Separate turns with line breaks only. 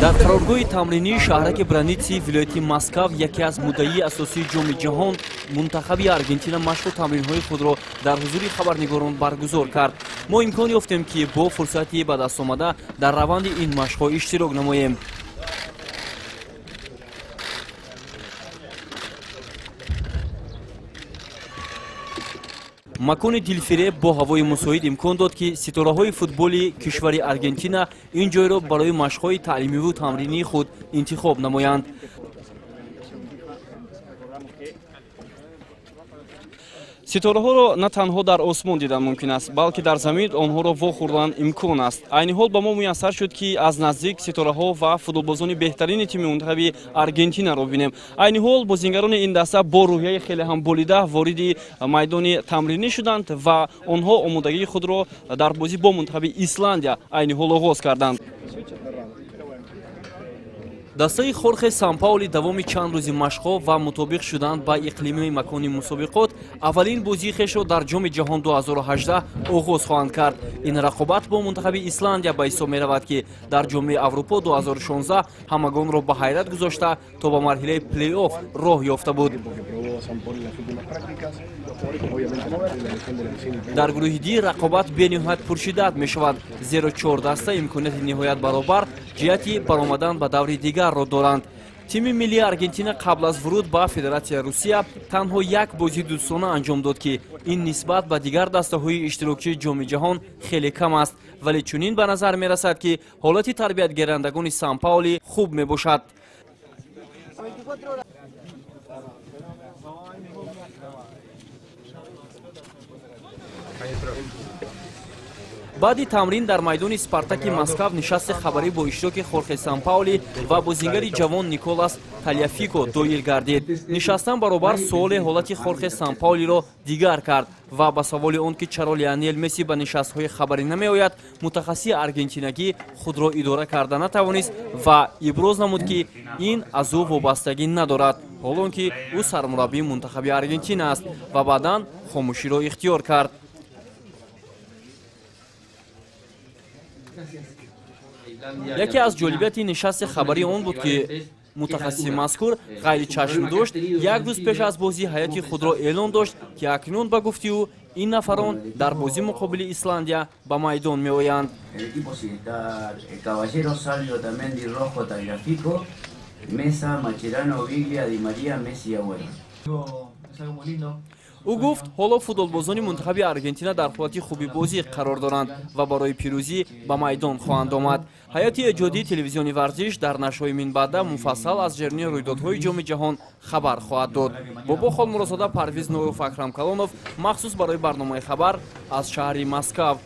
Дар қароргоҳи тамринии шаҳраки Браници вилояти Москав яке аз муддаии асосии Ҷоми ҷаҳон мунтахаби Аргентина машқу тамринҳои худро дар ҳузури хабарнигорон баргузор кард. Мо имкон ёфтем, ки бо фурсати ба даст омада дар раванди ин машқҳо иштирок намоем. Макони дилфиреб бо ҳавои мусоид имкон дод, ки ситораҳои футболи кишвари Аргентина ин ҷойро барои машқҳои таълимиву тамринии худ интихоб намоянд. Ситораҳоро на танҳо дар осмон дидан мумкин аст, балки дар замин онҳоро вохӯрдан имкон аст. Айни ҳол ба мо муяссар шуд, ки аз наздик ситораҳо ва футболбозони беҳтарини тими мунтахаби Аргентинаро бинем. Айни ҳол бозингарони ин даста бо рӯҳияи хеле ҳам болида вориди майдони тамринӣ шуданд ва онҳо омодагии худро дар бозӣ бо мунтахаби Исландия айни ҳол оғоз карданд. Дастаи Хорхе Санпаули давоми чанд рӯзи машқҳо ва мутобиқ шудан ба иқлими макони мусобиқот аввалин бозии хешро дар Ҷоми ҷаҳон 2018 оғоз хоҳанд кард. Ин рақобат бо мунтахаби Исландия ба ҳисоб меравад, ки дар Ҷоми Аврупо 2016 ҳамагонро ба ҳайрат гузошта, то ба марҳилаи плей-офф роҳ ёфта буд. Дар гурӯҳи Ди рақобат бениҳоят пуршиддат мешавад, зеро чор даста имконияти ниҳоят баробар ҷиҳати баромадан ба даври дигарро доранд. Тими миллии Аргентина қабл аз вуруд ба Федератсияи Русия танҳо як бозии дӯстона анҷом дод, ки ин нисбат ба дигар дастаҳои иштирокчии Ҷоми ҷаҳон хеле кам аст, вале чунин ба назар мерасад, ки ҳолати тарбиятгирандагони Сан-Паули хуб мебошад. Баъди тамрин дар майдони Спартаки Москав нишасти хабарӣ бо иштироки Хорхе Санпаули ва бозингари ҷавон Николас Талияфико доир гардид. Нишастан баробар суоле ҳолати Хорхе Санпаулиро дигар кард ва ба саволи он, ки чаро Лионел Месси ба нишастҳои хабарӣ намеояд, мутахассиси аргентинагӣ худро идора карда натавонист ва иброз намуд, ки ин аз ӯ вобастагӣ надорад, ҳолон ки ӯ сармураббии мунтахаби Аргентина аст, ва баъдан хомӯширо ихтиёр кард. Яке аз ҷолибияти нишасти хабарӣ он буд, ки мутахассиси мазкур ғайричашм дошт як рӯз пеш аз бозӣ ҳайати худро эълон дошт, ки акнун ба гуфти ӯ ин нафарон дар бозӣ муқобили Исландия ба майдон меоянд. Ӯ гуфт, ҳоло футболбозони мунтахаби Аргентина дар ҳолати хуби бозӣ қарор доранд ва барои пирӯзӣ ба майдон хоҳанд омад. Ҳайати эҷодии телевизиони варзиш дар нашрҳои минбаъда муфассал аз ҷараёни рӯйдодҳои Ҷоми ҷаҳон хабар хоҳад дод. Бобо Холмуродзода, Парвиз Ноев, Акрам Калонов, махсус барои барномаи хабар аз шаҳри Москав.